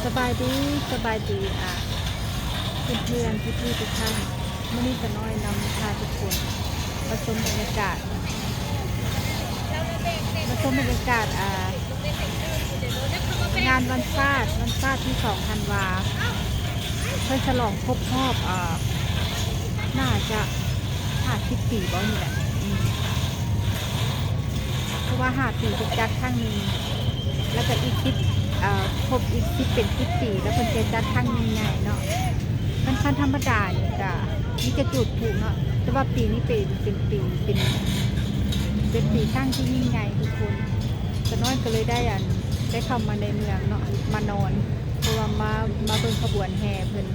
ສະບາຍດີ ສະບາຍດີ ອ່າ ເພື່ອນໆ ພີ່ໆ ທຸກທ່ານ. ມື້ນີ້ສາວນ້ອຍນຳພາທຸກຄົນມາຊົມບັນຍາກາດ ມາຊົມບັນຍາກາດ ອ່າ ງານວັນຊາດ ວັນຊາດທີສອງທັນວາ ເພິ່ນສະຫຼອງຄົບຮອບ ອ່າ ໜ້າຈະຫ້າສິບປີບໍ່ນີ້ແຫຼະ ອືມ ເພາະວ່າຫ້າປີເພິ່ນຈັດຄັ້ງໜຶ່ງ ແລ້ວກໍອີກສິບ ເອີ ຄົບອີກສິບ ເປັນສິບປີ ແລ້ວເພິ່ນຈະຈັດຄັ້ງໃຫຍ່ເນາະ. ຄັນ ຄັນທຳມະດານີ້ກໍມີແຕ່ຈູດພລຸເນາະ ແຕ່ວ່າປີນີ້ເປັນ ເປັນປີ ເປັນ ເປັນປີຊ້າງທີ່ຍິ່ງໃຫຍ່ທຸກຄົນ. ສາວນ້ອຍກໍເລີຍໄດ້ ອັນ ໄດ້ເຂົ້າມາໃນເມືອງເນາະ ມານອນ ເພາະວ່າມາ ມາເບິ່ງຂະບວນແຫ່ເພິ່ນ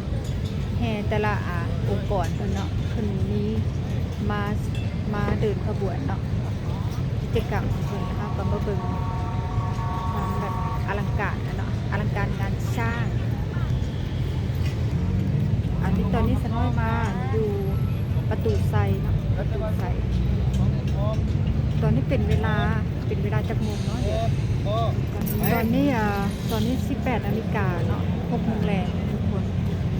ແຫ່ແຕ່ລະ ອ່າ ອົງກອນເພິ່ນເນາະ ເພິ່ນມີມາ ມາເດີນຂະບວນເນາະ ກິດຈະກຳຂອງເພິ່ນ. ເຮົາກໍມາເບິ່ງຄວາມແບບອະລັງການນະເນາະ ອະລັງການງານຊ້າງ. ອັນນີ້ຕອນນີ້ສາວນ້ອຍມາຢູ່ປະຕູໄຊເນາະ ປະຕູໄຊ. ຕອນນີ້ເປັນເວລາ ເປັນເວລາຈັກໂມງເນາະ? ດຽວ ຕອນນີ້ ເອີ ຕອນນີ້ສິບແປດນາລິກາເນາະ ຫົກໂມງແລງທຸກຄົນ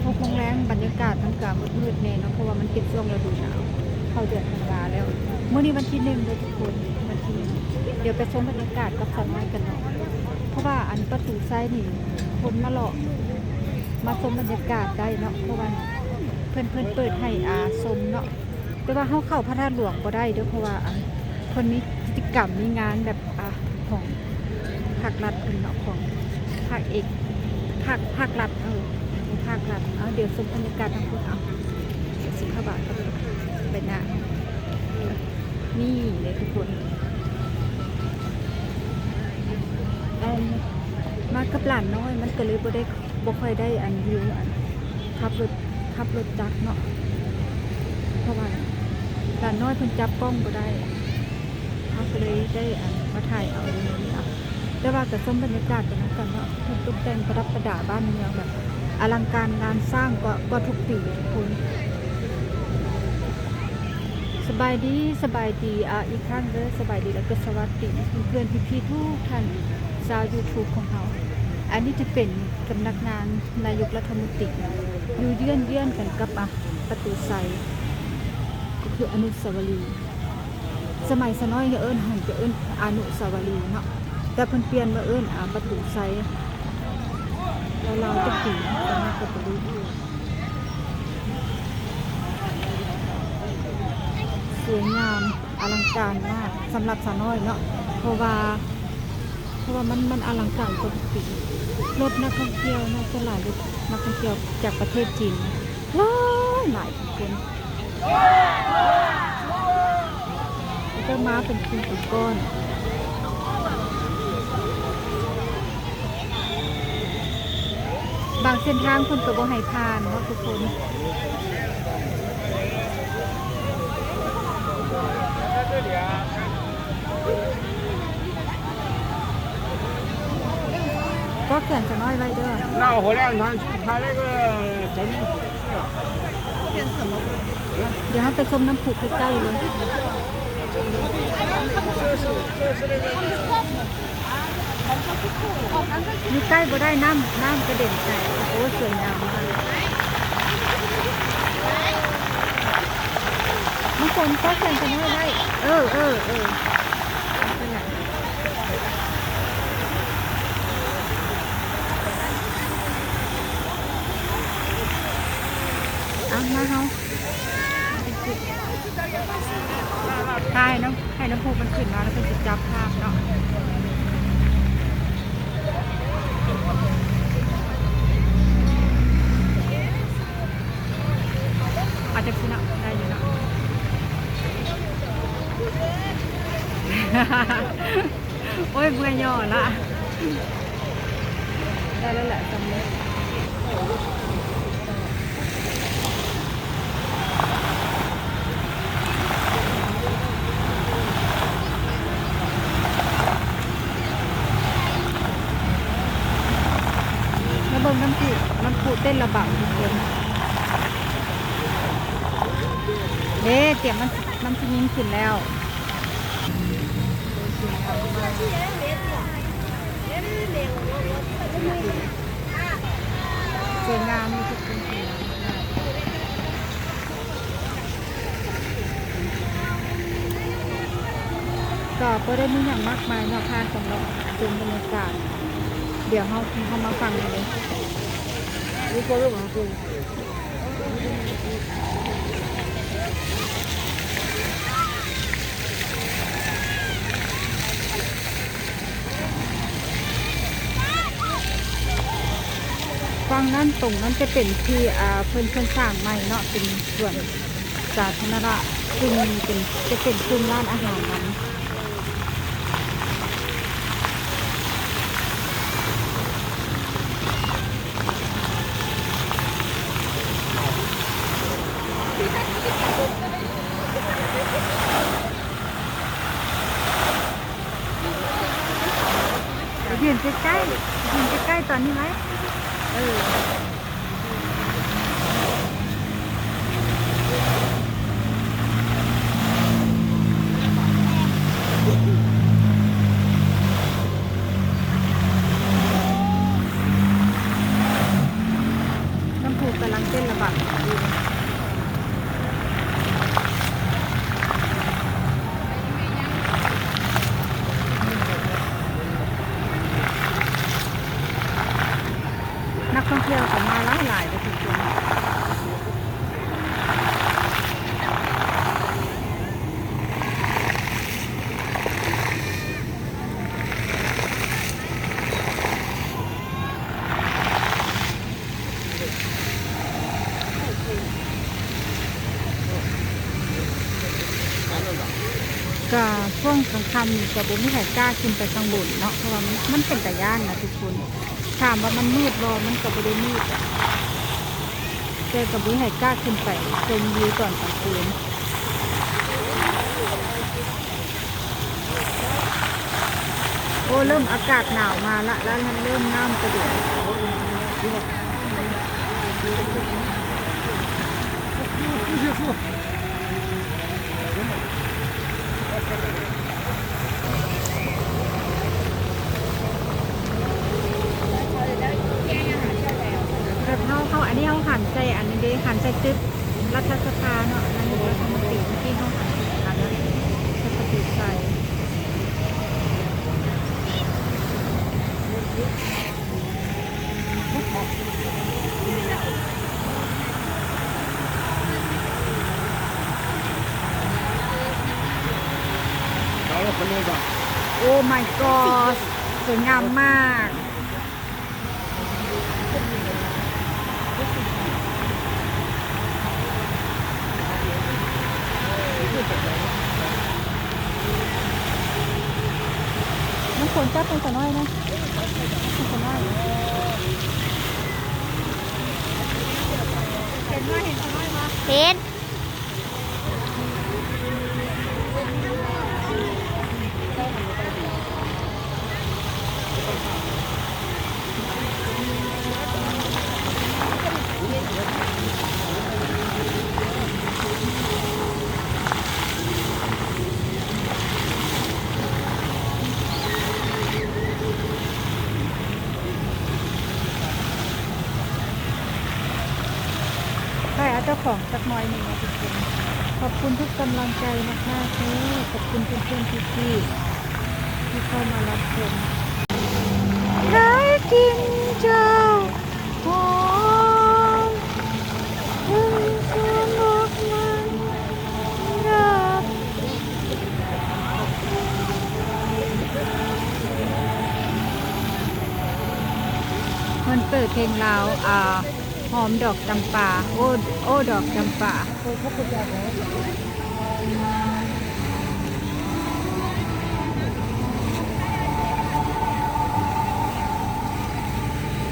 ຫົກໂມງແລງ. ບັນຍາກາດມັນກະມືດໆແດ່ເນາະ ເພາະວ່າມັນເປັນຊ່ວງລະດູໜາວ ເຂົ້າເດືອນທັນວາແລ້ວ. ມື້ນີ້ວັນທີໜຶ່ງເດີທຸກຄົນ ວັນທີໜຶ່ງ. ດຽວໄປຊົມບັນຍາກາດກັບສາວນ້ອຍກັນເນາະ ເພາະວ່າອັນປະຕູໄຊນີ້ຄົນມາເລາະ ມາຊົມບັນຍາກາດໄດ້ເນາະ ເພາະວ່າເພິ່ນ ເພິ່ນເປີດໃຫ້ ອ່າ ຊົມເນາະ. ແຕ່ວ່າເຮົາເຂົ້າພະທາດຫຼວງບໍ່ໄດ້ເດີ ເພາະວ່າ ອັນ ເພິ່ນມີກິດຈະກຳ ມີງານແບບ ອ່າ ຂອງພາກລັດເພິ່ນເນາະ ຂອງພາກເອກ ພາກ ພາກລັດ ເອີ ຂອງພາກລັດ. ເອົາ ດຽວຊົມບັນຍາກາດທາງພຸ້ນ ເອົາ ດຽວຊິເຂົ້າບ້ານກັນໄປນະ. ນີ້ເດ້ທຸກຄົນ ອັນ ມາກັບຫຼານນ້ອຍ ມັນກໍເລີຍບໍ່ໄດ້ ບໍ່ຄ່ອຍໄດ້ອັນວິວ ອັນ ຂັບລົດ ຂັບລົດຈັກເນາະ ເພາະວ່າຫຼານນ້ອຍເພິ່ນຈັບກ້ອງບໍ່ໄດ້ ເຮົາກໍເລີຍໄດ້ອັນມາຖ່າຍເອົາຢູ່ນີ້ເນາະ. ແຕ່ວ່າກໍຊົມບັນຍາກາດໄປນຳກັນເນາະ ເພິ່ນຕົກແຕ່ງປະດັບປະດາບ້ານເມືອງແບບອະລັງການງານຊ້າງກວ່າ ກວ່າທຸກປີທຸກຄົນ. ສະບາຍດີ ສະບາຍດີ ອ່າ ອີກຄັ້ງເດີ ສະບາຍດີ ແລ້ວກໍສະຫວັດດີເພື່ອນໆ ພີ່ໆ ທຸກທ່ານ ຊາວຢູທູບຂອງເຮົາ. ອັນນີ້ຈະເປັນສຳນັກງານນາຍົກລັດຖະມົນຕີ ຢູ່ເຍືອນໆກັນກັບ ອ່າ ປະຕູໄຊ ກໍຄືອະນຸສາວະລີ. ສະໄໝສາວນ້ອຍເອີ້ນຫັ້ນຈະເອີ້ນອະນຸສາວະລີເນາະ ແຕ່ເພິ່ນປ່ຽນມາເອີ້ນ ອ່າ ປະຕູໄຊ ລາວໆຈັກປີ ສາວນ້ອຍກໍບໍ່ຮູ້. ສວຍງາມອະລັງການມາກສຳລັບສາວນ້ອຍເນາະ ເພາະວ່າ ເພາະວ່າມັນ ມັນອະລັງການກວ່າທຸກປີ. ລົດນັກທ່ອງທ່ຽວເນາະ ສ່ວນຫຼາຍລົດນັກທ່ອງທ່ຽວຈາກປະເທດຈີນ ຫຼາຍ ຫຼາຍທຸກຄົນ ເຂົາເຈົ້າມາເປັນກຸ່ມເປັນກ້ອນ. ບາງເສັ້ນທາງເພິ່ນກໍບໍ່ໃຫ້ຜ່ານເນາະທຸກຄົນ. ກໍແຂນສາວນ້ອຍໄວ້ເດີ. 那我回来拿去拍那个整理。 ດຽວເຮົາໄປຊົມນ້ຳພຸໃກ້ໆເລີຍ. ຢູ່ໃກ້ບໍ່ໄດ້ ນ້ຳ ນ້ຳກະເດັນໃສ່. ໂອ້ ສວຍງາມມາກ. ນ້ຳຝົນກໍແຂນສາວນ້ອຍໄວ້. ເອີ ເອີ ເອີ ເອົາ ມາເຮົາ ຖ່າຍນ້ຳ ໃຫ້ນ້ຳພຸມັນຂຶ້ນມາ ແລ້ວເພິ່ນຊິຈັບພາບເນາະ. ເອົາຈັ່ງຊີ້ເນາະ ໄດ້ຢູ່ເນາະ. ໂອ້ຍ ເມື່ອຍຍໍ້ລະ ໄດ້ແລ້ວແຫຼະ ສ່ຳນີ້. ມາເບິ່ງນ້ຳພຸ ນ້ຳພຸເຕັ້ນລະບຳທຸກຄົນ. ເດ້ ຕຽມມັນ ມັນຊິຍິງຂຶ້ນແລ້ວ. ໂອ້ຍ ສວຍງາມມາກ. ສວຍງາມຢູ່ທຸກຄົນ. ກໍບໍ່ໄດ້ມີຫຍັງມາກມາຍເນາະ ພາກັນເລາະຊົມບັນຍາກາດ. ດຽວເຮົາ ເຮົາມາຝັ່ງນີ້ເລີຍ. ຝັ່ງນັ້ນ ຕົງນັ້ນຈະເປັນທີ່ ອ່າ ເພິ່ນ ເພິ່ນສ້າງໃໝ່ເນາະ ເປັນສວນສາທາລະນະ ຊຶ່ງເປັນ ຈະເປັນກຸ່ມຮ້ານອາຫານນຳ. ຢືນໃກ້ໆ ຢືນໃກ້ໆ ຕອນນີ້ໄວ້ ເອີ. ນ້ຳພຸກຳລັງເຕັ້ນລະບາດ. ນັກທ່ອງທ່ຽວກໍມາຫຼາຍໆເດີທຸກຄົນ. ກະຊ່ວງຄ່ຳໆນີ້ກະບໍ່ມີໃຜກ້າຂຶ້ນໄປຂ້າງບົນເນາະ ເພາະວ່າມັນ ມັນເປັນຕາຢ້ານນະທຸກຄົນ. ຖາມວ່າມັນມືດບໍ່? ມັນກະບໍ່ໄດ້ມືດ ແຕ່ກະບໍ່ມີໃຜກ້າຂຶ້ນໄປຊົມວິວຕອນກາງຄືນ. ໂອ້ ເລີ່ມອາກາດໜາວມາລະ ລະເລີ່ມນ້ຳກະເດືອນ. ແບບເຮົາ ເຮົາ ອັນນີ້ເຮົາຫັນໃສ່ອັນນີ້ເດ້ ຫັນໃສ່ຕຶກ ລັດຖະສະພາເນາະ ນາຍົກລັດຖະມົນຕີ ເມື່ອກີ້ເຮົາຫັນອັນນັ້ນ ປົກກະຕິໃສ່. ໂອ້ມາຍກອດ ສວຍງາມມາກ. ນ້ຳຝົນຈັບໃຫ້ສາວນ້ອຍແດ່ ໃຫ້ສາວນ້ອຍ. ເຫັນ ໄປເອົາເຈົ້າຂອງຈັກໜ້ອຍໜຶ່ງເນາະທຸກຄົນ. ຂອບຄຸນທຸກກຳລັງໃຈມາກໆເດີ. ຂອບຄຸນເພື່ອນໆພີ່ໆ ທີ່ເຂົ້າມາຮັບຊົມ. ໄດ້ກິນເຈົ້າ ຫອມ ເພິ່ນຊວນອອກມາ ເພິ່ນເປີດເພງລາວ ອ່າ ຫອມດອກຈຳປາ ໂອ້ ໂອ້ ດອກຈຳປາ.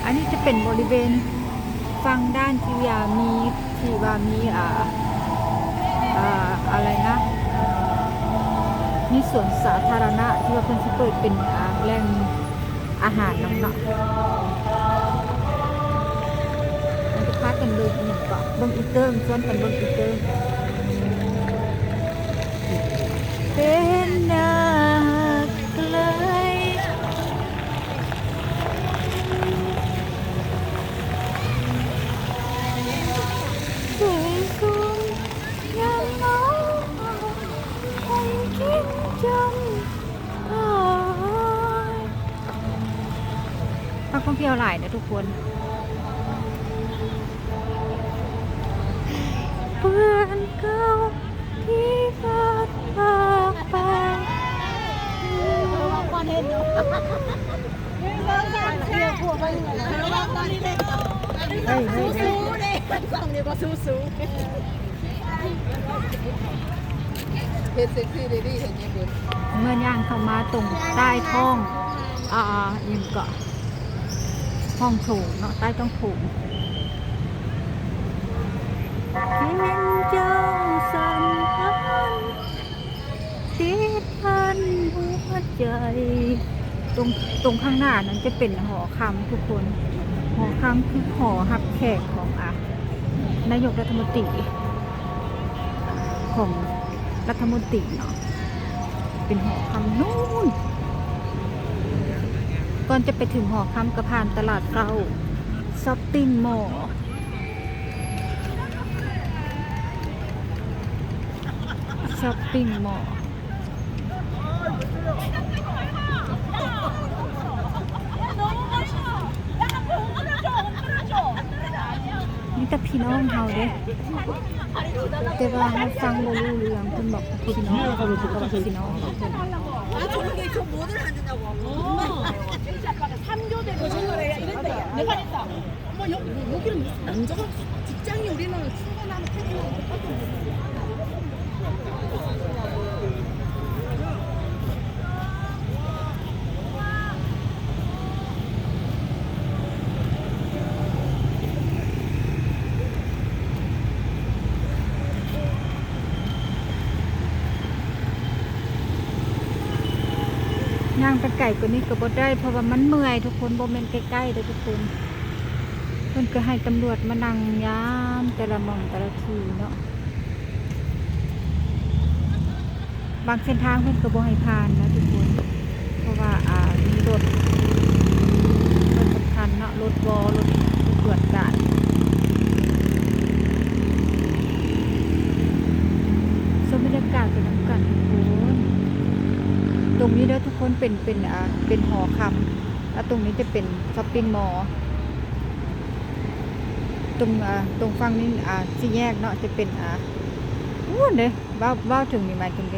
ອັນນີ້ຈະເປັນບໍລິເວນຝັ່ງດ້ານທີ່ວ່າມີ ທີ່ວ່າມີ ອ່າ ອ່າ ອະໄລນະ ມີສວນສາທາລະນະ ທີ່ວ່າເພິ່ນຊິເປີດເປັນ ອ່າ ແຫຼ່ງ ອາຫານນຳເນາະ. ມັນຈະພາກັນເບິ່ງອີ່ຫຍັງເກາະ ເບິ່ງອີເຕີງ ຊວນກັນເບິ່ງອີເຕີງ. ເປັນໜ້າຮັກຫຼາຍ. ທ່ອງທ່ຽວຫຼາຍເດີທຸກຄົນ. ເພື່ອນເກົ່າທີ່ພັດພາກໄປ. ເອີ ເອີ ເອີ ເຮັດເຊັກຊີເດລີ ເຮັດໃຫ້ເບິ່ງ. ເມື່ອຍ່າງເຂົ້າມາຕົງໃຕ້ທ້ອງ ອ່າ ອີ່ຫຍັງເກາະ ຫ້ອງໂຖງເນາະ ໃຕ້ທ້ອງໂຖງ. ເປັນເຈົ້າສຳພັນ ຕິດພັນຫົວໃຈ. ຕົງ ຕົງຂ້າງໜ້ານັ້ນຈະເປັນຫໍຄຳທຸກຄົນ. ຫໍຄຳຄືຫໍຮັບແຂກຂອງ ອ່າ ນາຍົກລັດຖະມົນຕີ ຂອງລັດຖະມົນຕີເນາະ ເປັນຫໍຄຳນູ້ນ. ກ່ອນຈະໄປເຖິງຫໍຄຳກໍຜ່ານຕະຫຼາດເຊົ້າ ຊັອບປິງມໍ ຊັອບປິງມໍ. ມີແຕ່ພີ່ນ້ອງເຮົາເດ້ ແຕ່ວ່າເຮົາຟັງບໍ່ຮູ້ເລື່ອງ. ເພິ່ນບອກພີ່ນ້ອງ ເພິ່ນກໍບອກວ່າພີ່ນ້ອງເຮົາ. 아, 저는 그, 저 뭐들 하느냐고. 어. 삼 교대로 생각을 해야 이랬다. 내가 했다. 뭐 여, 뭐 여기는 무슨 남자가 직장이 우리는 출근하고 퇴근하고 똑같은 거지. ຍ່າງໄປໄກກວ່ານີ້ກໍບໍ່ໄດ້ ເພາະວ່າມັນເມື່ອຍທຸກຄົນ. ບໍ່ແມ່ນໃກ້ໆເດີທຸກຄົນ. ເພິ່ນກໍໃຫ້ຕຳຫຼວດມານັ່ງຍາມແຕ່ລະໝ່ອງແຕ່ລະທີ່ເນາະ. ບາງເສັ້ນທາງເພິ່ນກໍບໍ່ໃຫ້ຜ່ານນະທຸກຄົນ ເພາະວ່າ ອ່າ ມີລົດ ລົດສຳຄັນເນາະ ລົດວໍ ລົດຕຳຫຼວດການ. ຊົມບັນຍາກາດໄປນຳກັນທຸກຄົນ. ຕົງນີ້ເດີທຸກຄົນ ເປັນ ເປັນ ອ່າ ເປັນຫໍຄຳ ແລ້ວຕົງນີ້ຈະເປັນຊັອບປິງມໍ. ຕົງ ອ່າ ຕົງຝັ່ງນີ້ ອ່າ ສີ່ແຍກເນາະ ຈະເປັນ ອ່າ ພຸ້ນເດ້. ເວົ້າ ເວົ້າເຖິງນີ້ມາເຖິງໄກ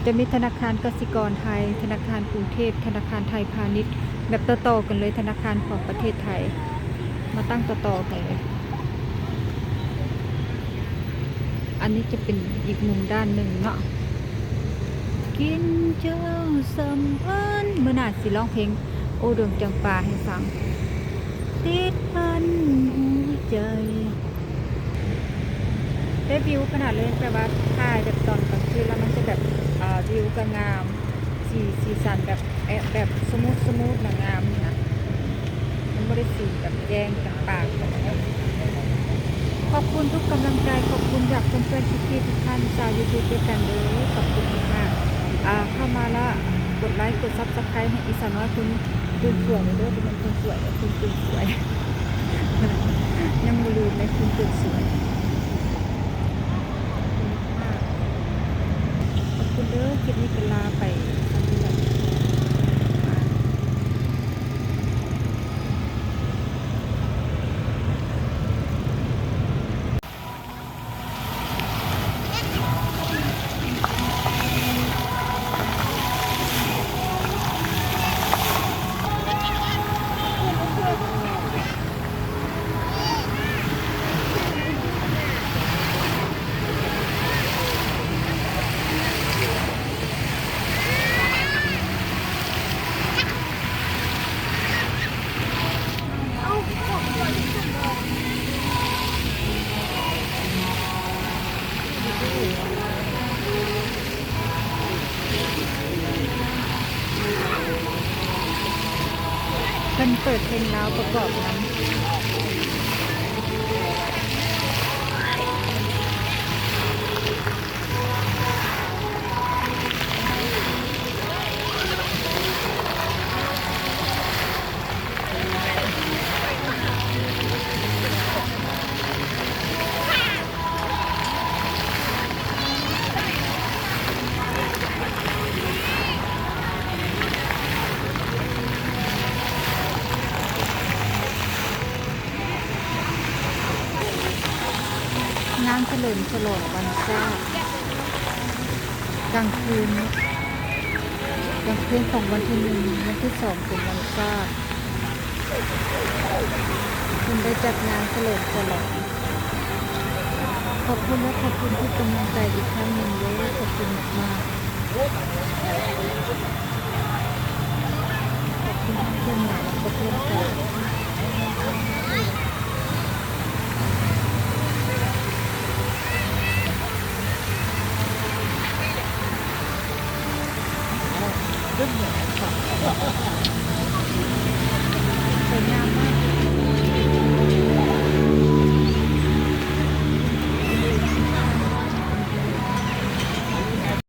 ໆ ຈະມີທະນາຄານກະສິກອນໄທ, ທະນາຄານກຸງເທບ, ທະນາຄານໄທພານິດ ແບບຕໍ່ໆກັນເລີຍ ທະນາຄານຂອງປະເທດໄທ ມາຕັ້ງຕໍ່ໆກັນເລີຍ. ອັນນີ້ຈະເປັນອີກມຸມດ້ານໜຶ່ງເນາະ. ກິນເຈົ້າສຳພັນ ມື້ໜ້າຊິຮ້ອງເພງ ໂອ້ ດວງຈຳປາ ໃຫ້ຟັງ ຕິດພັນຫົວໃຈ. ໄດ້ວິວຂະໜາດເລີຍ ແບບວ່າຖ່າຍແບບຕອນກາງຄືນແລ້ວມັນຈະແບບ ອ່າ ວິວກໍງາມ ສີ ສີສັນແບບ ແອບ ແບບສະມູດ ສະມູດນະ ງາມນະ ມັນບໍ່ໄດ້ສີແບບແຈ້ງຈຳປາ. ຂອບຄຸນທຸກກຳລັງໃຈ ຂອບຄຸນຈາກເພື່ອນໆ ພີ່ໆ ທຸກທ່ານ ຊາວຢູທູບດ້ວຍກັນເດີ ຂອບຄຸນມາກໆ. ອ່າ ເຂົ້າມາລະກົດໄລກົດຊັບສະໄຄຣບ໌ໃຫ້ອີສາວນ້ອຍຄົນ ຄົນສວຍເດີ ບໍ່ແມ່ນຄົນສວຍເດີ ຄົນເກີນສວຍ ຍັງບໍ່ລືມເລີຍ ຄົນເກີນສວຍ. ຂອບຄຸນເດີ ຄລິບນີ້ກໍລາໄປສ່ຳນີ້ແຫຼະ. ເພິ່ນເປີດເພງລາວປະກອບນຳ. ງານສະເຫຼີມສະຫຼອງວັນຊາດ ກາງຄືນເນາະ ກາງຄືນຂອງວັນທີໜຶ່ງ ວັນທີສອງເປັນວັນຊາດ ເພິ່ນໄດ້ຈັດງານສະເຫຼີມສະຫຼອງ. ຂອບຄຸນ ແລະ ຂອບຄຸນທຸກກຳລັງໃຈອີກຄັ້ງໜຶ່ງເດີ ຂອບຄຸນມາກໆ ຂອບຄຸນທັງເພື່ອນໝູ່ ແລະ ກໍເພື່ອນເກົ່າ.